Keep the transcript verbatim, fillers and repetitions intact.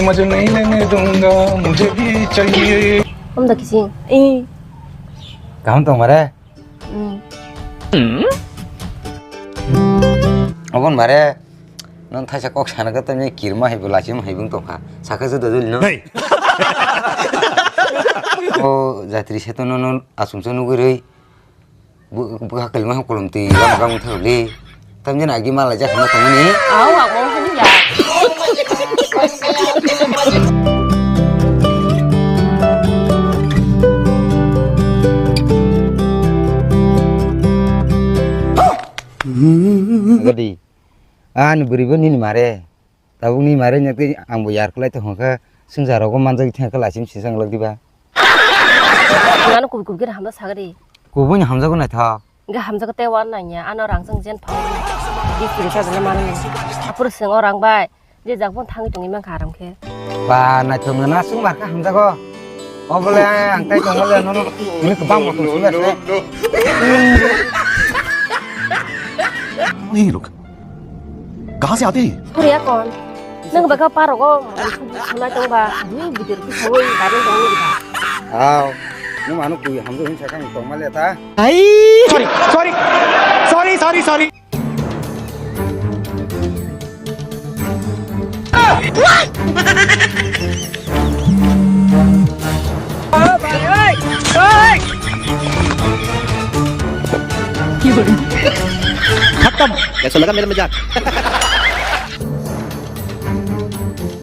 मजे नहीं लेने दूंगा, मुझे भी चाहिए. Om da kising. Eh. Kaham tong mare? Hmm. Obon mare. Non thaisa kok sana ka tamni kirma hai bo lachim hai bung tongkha. Saka juda dul no. Hey. O jatri se to non asumsa nugwi rwi. Bu, bu hakal ma kolom ti lam gam thali. Tamjin agi malai jak ma tongni. Au, au, au, ya. Gadi. Ani buri bo nini mare. Tabukni mare nyakti ang bo yar kwlai tongkha, swngchar rogo manjak thang khe lachim sisang lok diba. Ano kubi kubi khe hamjak sagri. Kubuni hamjago naithok. Ga hamjago te wan nanya, ano rang jang jen phang. Di siri sa jana manu. Apur sing o rang bai. Je jak bon thangwi tongwi mankha aram khe. Ba naithok na swng mar kha hamjago. Obole ang tai tongole nono. Ini kebang mo tong sila se. Ni lok. Kaha se aate hain? Korea kon? Nang baka parok o sunai tong ba. Ni bidir ki sangwi baring tong ni ba. Aw, nung ano kui hamjak hin sakang tong male ta. Ai! Sorry, sorry. Sorry, sorry, sorry. खत्म। कैसा लगा मेरा मजाक?